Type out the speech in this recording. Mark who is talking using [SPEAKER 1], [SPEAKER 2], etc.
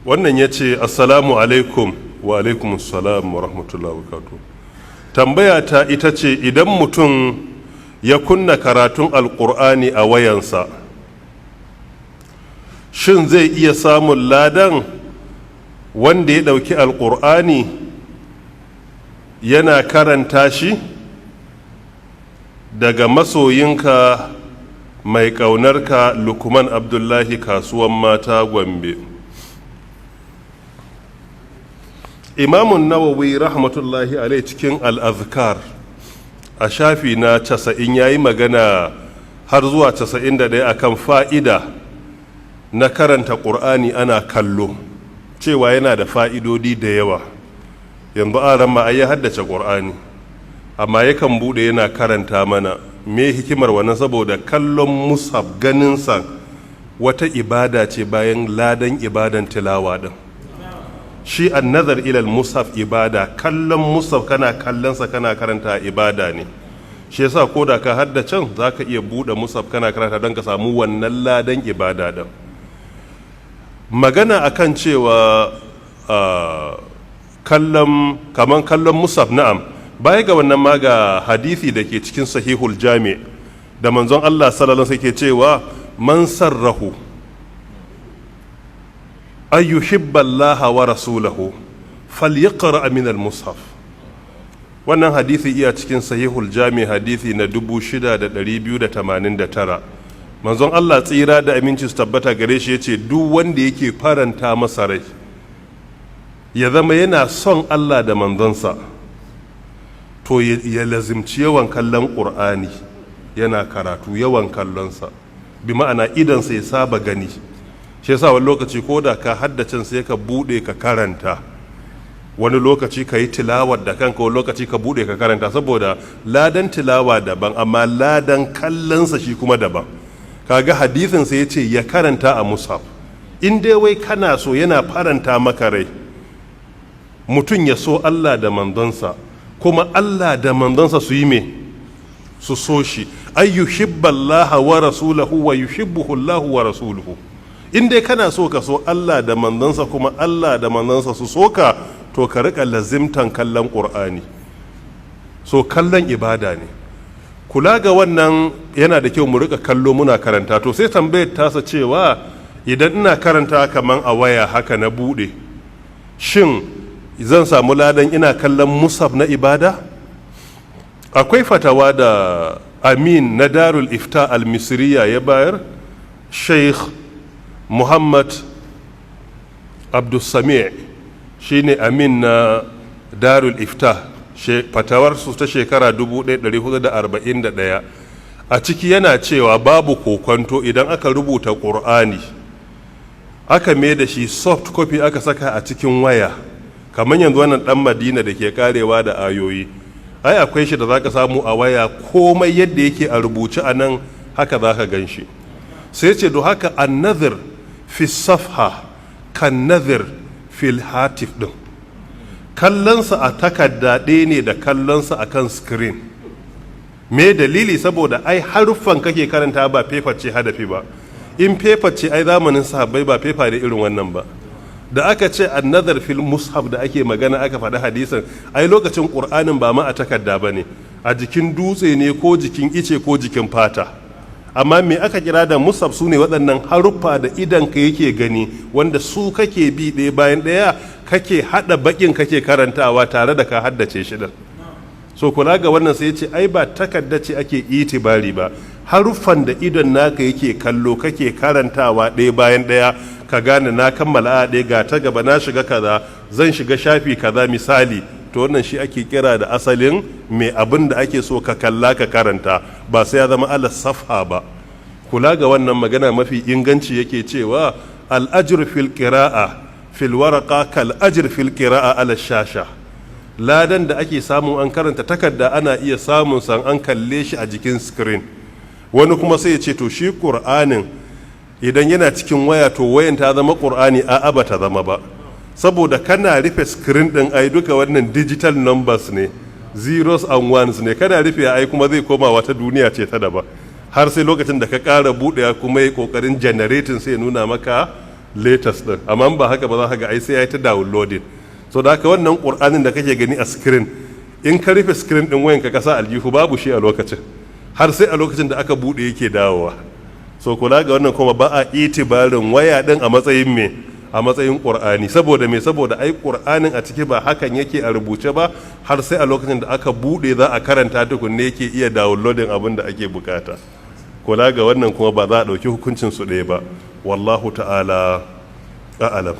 [SPEAKER 1] Wannan ya ce, "Assalamu alaikum." Wa alaikum assalam wa rahmatullahi wa barakatuh. Tambaya ta ita ce, idan mutum ya kunna karatun Alkur'ani a wayansa, shin zai iya samun ladan wanda ya ɗauki Alkur'ani yana karanta shi? Daga masoyinka mai ƙaunarka, Lukman Abdullahi, Kasuwan Mata, Gombe. Imamun Nawawi rahmatullahi alai cikin Al'azkar a shafi na 90 ya yi magana har zuwa 91 akan fa'ida na karanta Ƙur'ani ana kallo, cewa yana da fa'idodi da yawa. Yanzu aran ma ya haddace Ƙur'ani, amma yakan buɗe yana karanta mana. Me hikimar wannan? Saboda kallon mushaf, ganinsa wata ibada ce bayan ladan ibadan tilawa din. Shi annazar ilal mushaf ibada, kallon mushaf kana kallonsa kana karanta ibada ne. Shi yasa ko da ka haddacen, za ka iya buɗe mushaf kana karanta don ka samu wannan ladan ibada din. Magana akan cewa kallon, kaman kallon mushaf, na'am. Baya ga wannan ma, ga hadisi da ke cikin Sahihul Jami da manzon Allah sallallahu alaihi ke cewa, "Man sarrahu an yuhibba Allah wa rasulahu falyaqra min al-mushaf." Wannan hadisi iya cikin Sahihul Jami, hadisi na 6289. Manzon Allah, tsira da aminci su tabbata gare shi, yace duk wanda yake faranta masa rai ya zama yana son Allah da manzonsa, to ya lazimci yawan kallon Ƙur'ani yana karatu, yawan kallonsa, bi ma'ana idansa ya saba gani. Shi yasa wani lokaci ko da ka haddacin, sai ka bude ka karanta. Wani lokaci ka yi tilawar da kanka, wani lokaci ka bude ka karanta, saboda ladan tilawa daban, amma ladan kallonsa shi kuma daban. Kaga hadisin sai ya ce ya karanta a mushaf. In dai wai kana so, yana faranta maka rai mutum ya so Allah da manzonsa, kuma Allah da manzonsa su yi me? Su so shi. Ay yuhibballaha wa rasulahu wa yuhibbuhu Allahu wa rasuluhu. In dai kana so ka so Allah da manzonsa, kuma Allah da manzonsa su so ka, to ka rika lazimtan kallon Qur'ani. So kallon ibada ne. Kula ga wannan, yana da kyau mu rika kallo muna karanta. To sai tambayar tasa cewa, idan ina karanta kaman a waya haka na bude, shin zan samu ladan ina kallon mushaf na ibada? Akwai fatawa da amin na Darul Ifta al-Misriya ya bayar, Sheikh Muhammad Abdulsami, shine amin na Darul Ifta. Fatawar su ta shekara 1441, a ciki yana cewa babu kokwanto idan aka rubuta Ƙur'ani aka mai da shi soft copy aka saka a cikin waya, kamar yanzu wannan dan Madina da ke karewa da ayoyi, ai akwai shi da zaka samu a waya, komai yadda yake a rubuce a nan haka zaka gan shi. Sai ce do haka annazir fi safha kan nazir fil hatif din, kallonsa a takarda ɗaya ne da kallonsa a kan screen. Me dalili? Saboda ai haruffan kake karanta, ba paper ce hadafi ba. In paper ce, ai zamanin sahabbai ba paper da irin wannan ba. Da aka ce annazar fil mushaf da ake magana, aka faɗi hadisin, ai lokacin Ƙur'anin ba ma a takarda ba ne, a jikin dutse ne ko jikin ice ko jikin fata. Amma me aka kira da mushaf? Su ne waɗannan haruffa da idan ka yake gani, wanda su kake bi ɗaya bayan ɗaya, kake haɗa baƙin, kake karantawa tare da ka haddace shi ɗin. So kula ga wannan, sai ce ai ba takarda ce ake itibari ba, haruffan da idon naka yake kallo kake karantawa ɗaya bayan ɗaya, ka gane na kammala a ɗaya, ga ta gaba, na shiga kaza, zan shiga shafi kaza misali. To wannan shi ake kira da asalin mai abin da ake so ka kalla ka karanta, ba sai ya zama ala safha ba. Kula ga wannan, magana mafi inganci yake cewa al'ajr fil qira'a fil waraqa kal ajr fil qira'a ala shasha. Ladan da ake samu an karanta takarda, ana iya samun san an kalle shi a jikin screen. Wani kuma sai ya ce, to shi Qur'anin idan yana cikin waya, to wayan ta zama Qur'ani? A'a, ba ta zama ba, saboda kana rufe screen din, ai duka wannan digital numbers ne, zeros and ones ne. Kana rufe, ai kuma zai koma wata duniya ce ta daban, har sai lokacin da ka ƙara buɗewa kuma yi ƙoƙarin generating, sai nuna maka latest din. Amma ba haka ba, za ka ga ai sai ya yi ta downloading. So da haka wannan Qur'anin da kake gani a screen, in ka rufe screen din wayanka ka sa aljihu, babu shi a lokacin, har sai a lokacin da aka bude yake dawowa. So kula ga wannan kuma, ba a itibarin waya din a matsayin me? A matsayin Qur'ani. Saboda me? Saboda ai Qur'anin a ciki ba hakan yake a rubuce ba, har sai a lokacin da aka bude za a karanta tukunne yake iya downloading abin da ake bukata. Kula ga wannan kuma, ba za a ɗauki hukuncin su ɗaya ba. Wallahu ta'ala a'alam.